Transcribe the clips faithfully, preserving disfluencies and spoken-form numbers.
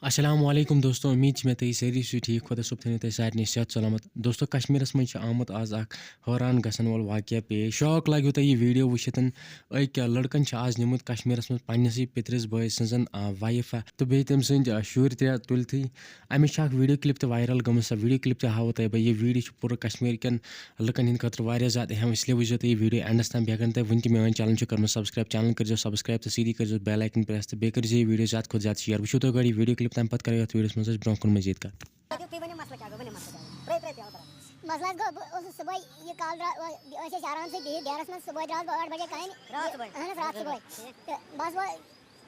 السلام علیکم دوستو، امید چھِ مےٚ تُہۍ سٲری چھِو ٹھیٖک، خۄدا صٲب تھٲینو تۄہہِ سارنٕے صحت سلامت۔ دوستو، کشمیٖرس منٛز چھِ آمُت آز اکھ حٲران گژھن وول واقعہ پیش۔ شاک لگیو تۄہہِ یہِ video وٕچھِتھ، أکۍ لڑکن چھِ آز نیوٗمُت کشمیٖرس منٛز پننِسٕے پِترِس بٲے سٕنٛزن، آ، wife تہٕ بیٚیہِ تٔمۍ سٕنٛدۍ، آ، شُرۍ تہِ تُلتھٕے۔ امِچ چھِ اکھ video clip تہِ viral گٔمٕژ، سۄ video clip تہِ ہاوو تۄہہِ بہٕ۔ یہِ video چھُ پوٗرٕ کشمیٖر کٮ۪ن لُکن ہٕنٛدِ خٲطرٕ واریاہ زیادٕ اہم، اس لیے وٕچھزیو تُہۍ یہِ video endس تام۔ بیٚیہِ اگر نہٕ تۄہہِ وٕنہِ تہِ میون channel چھُ کوٚرمُت subscribe، channel کٔرزیو subscribe تہٕ سۭتی کٔرزیو bell icon press تہٕ بیٚیہِ کٔرزیو یہِ video زیادٕ کھۄتہٕ زیادٕ share۔ وٕچھِو تُہۍ گۄڈٕ یہِ video clip، تَمہِ پَتہٕ کَرو یَتھ videoس منٛز أسۍ برٛونٛہہ کُن مٔزیٖد کَتھ۔ تُہۍ ؤنِو مسلہٕ کیٛاہ گوٚو؟ ؤنِو مسلہٕ کیٛاہ گوٚو؟ ترٛٲیِو، ترٛٲیِو تیٖل برابر۔ مسلہٕ حظ گوٚو، بہٕ اوسُس صُبحٲے یہِ کالہٕ درٛا-، أسۍ ٲسۍ آرام سۭتۍ بِہِتھ ڈیرَس منٛز، صُبحٲے درٛاس بہٕ ٲٹھ بَجے کامہِ۔ راتھ صُبحٲے؟ اَہَن حظ، راتھ صُبحٲے۔ ٹھیٖک۔ تہٕ بَس وۄنۍ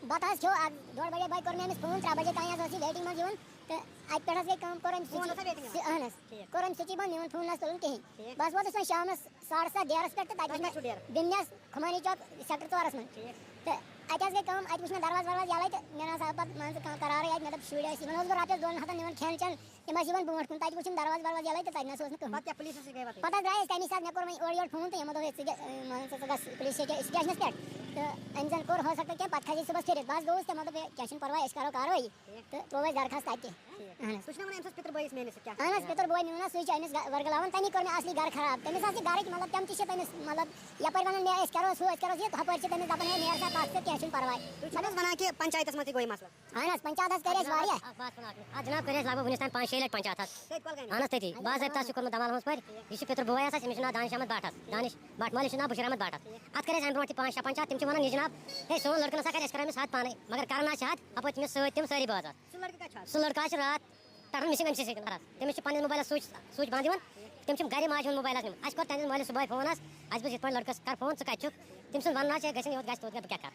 بَتہٕ حظ کھیوٚو، اَکھ ڈۄڈ بَجے بٲگۍ کوٚر مےٚ أمِس phone، ترٛےٚ بَجے تام حظ اوس یہِ waiting منٛز یِوان۔ تہٕ اَتہِ پٮ۪ٹھ حظ گٔے کٲم، کوٚر أمۍ فون switch، اوسا waiting منٛز؟ اَہَن حظ۔ ٹھیٖک۔ کوٚر أمۍ switch بنٛد، میون فون نہ حظ تُلُن کِہیٖنۍ۔ ٹھیٖک۔ بَس ووتُس وۄنۍ شامَس ساڑٕ سَتھ ڈیرَس پٮ۪ٹھ تہٕ تَتہِ تَتہِ وٕچھ کَتہِ چھُو ڈیرٕ؟ مےٚ بِمنِیَس خُمانی چوک sector ژورَس منٛز۔ ٹھیٖک۔ تہٕ اَتہِ حظ گٔے کٲم، اَتہِ وٕچھ مےٚ دروازٕ وروازٕ یَلَے تہٕ مےٚ نہ حظ آو پَتہٕ مان ژٕ کانٛہہ قرارٕے اَتہِ۔ مےٚ دوٚپ شُرۍ ٲسۍ، یِمَن اوسُس بہٕ رۄپیَس دۄن ہَتَن نِوان کھٮ۪ن چٮ۪ن، تِم ٲسۍ یِوان برونٛٹھ کُن، تَتہِ وٕچھُم دروازٕ وروازٕ یَلَے تہٕ تَتہِ نہ سا اوس نہٕ کٕہٕنۍ۔ پَتہٕ کیٛاہ پُلیٖسَس سۭتۍ گٔیوا تُہۍ؟ پَتہٕ حظ درٛایہِ أسۍ تَمی ساتہٕ، مےٚ کوٚر وۄنۍ اورٕ یورٕ فون تہٕ یِمو دوٚپ ہے ژٕ کیٛاہ، مان ژٕ ژٕ گژھ پُلیٖس سٹے-، سٹیشنَس پٮ۪ٹھ۔ تہٕ أمۍ زَن کوٚر ہو سکتا کینٛہہ، پَتہٕ کھَسہِ صُبحَس پھِرِتھ۔ بَس گوٚوُس تہٕ مےٚ دوٚپ ہے کینٛہہ چھُنہٕ پَرواے، أسۍ کَرو کاروٲیی۔ ٹھیٖک۔ تہٕ ترٛوو اَسہِ درخاست تَتہِ تہِ۔ ٹھیٖک۔ اَہَن حظ۔ تُہۍ چھِو نہٕ وَنان أمۍ سٕنٛز پِتٕر بٲیِس میٛٲنِس سۭتۍ کیٛاہ چھُ اَہَن حظ، کَران؟ پِتٕر بوے میون حظ، سُے چھُ أمِس گَ-، گَرٕ خراب۔ تٔمِس حظ چھِ گَرٕکۍ، مطلب، تِم تہِ چھِ تٔمِس، مطلب، یَپٲرۍ وَنان مےٚ أسۍ کَرو ہُہ، أسۍ کَرو یہِ، تہٕ ہُپٲرۍ چھِ تٔمِس دَپان ہے نیر سا پَتھ ژٕ، کینٛہہ چھُنہٕ پَرواے۔ تُہۍ چھِو نہٕ حظ وَنان کہِ پنچایتَس منٛز تہِ گوٚو یہِ مسلہٕ؟ اَہَن حظ، پنچایت حظ کٔرۍ اَسہِ واریاہ۔ اَکھ بات وَنو اَتھ منٛز۔ اَتھ جِناب کٔرۍ اَسہِ لگ بگ وٕنیُک تام پانٛژھ شےٚ لَٹہِ پنچایت حظ۔ تٔتھۍ کۄلگامہِ؟ اَہَن حظ، تٔتی۔ باضٲبطہٕ حظ چھُ کوٚرمُت دَمال محمد پورِ۔ یہِ چھُ پِتٕر بوے حظ اَسہِ، أمِس چھُ ناو دانِش احمد بٹ حظ۔ دانِش بٹ مٲلِس چھُ ناو بشیر احمد بٹ حظ۔ اَتھ کٔرۍ اَسہِ اَمہِ برونٛٹھ تہِ پانٛژھ شےٚ پنچایت، تِم چھِ وَنان یہِ جِناب، ہے سون لٔڑکہٕ نہ سا کَرِ، أسۍ کَرو أمِس حد پانَے، مگر کَران نہ حظ چھِ حد، اَپٲرۍ چھِ مےٚ سۭتۍ تِم سٲری بٲژ حظ۔ سُہ لٔڑکہٕ کَتہِ چھُ آز؟ سُہ لٔڑکہٕ حظ چھُ راتھ تَتھ منٛز missing، أمۍ سٕے سۭتۍ۔ اَہَن حظ۔ تٔمِس چھُ پنٛنِس موبایلَس switch، switch بنٛد یِوان۔ تٔمۍ چھُ گَرِ ماجہِ ہُنٛد موبایل حظ نیوٗمُت۔ اَسہِ کوٚر تَتہِ نَس مٲلِس صُبحٲے فون حظ، اَسہِ بوٗز یِتھ پٲٹھۍ لٔڑکَس کَر فون، ژٕ کَتہِ چھُکھ؟ تٔمۍ سُنٛد وَنُن حظ چھِ، گژھِ نہٕ یوٗت گژھِ توٗت گژھِ، بہٕ کیٛاہ کَرٕ؟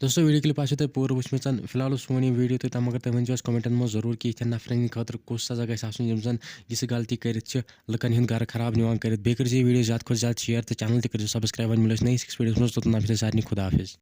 دوستو، video clip آسیو تۄہہِ پوٗرٕ وٕچھمٕژ۔ فی الحال اوس سون یہِ video تہٕ تَمہِ مگر تُہۍ ؤنۍزیو اَسہِ commentن منٛز ضروٗر کہِ یِتھٮ۪ن نفرَن ہِنٛدِ خٲطرٕ کُس سزا گژھِ آسُن، یِم زَن یِژھٕ غلطی کٔرِتھ چھِ لُکَن ہُنٛد گَرٕ خراب نِوان کٔرِتھ۔ بیٚیہِ کٔرۍزیو یہِ video زیادٕ کھۄتہٕ زیادٕ share تہٕ channel تہِ کٔرۍزیو subscribe۔ وۄنۍ مِلو أسۍ نٔیِس أکِس videoس منٛز، توٚتام چھِ تۄہہِ سارنٕے خدا حافظ۔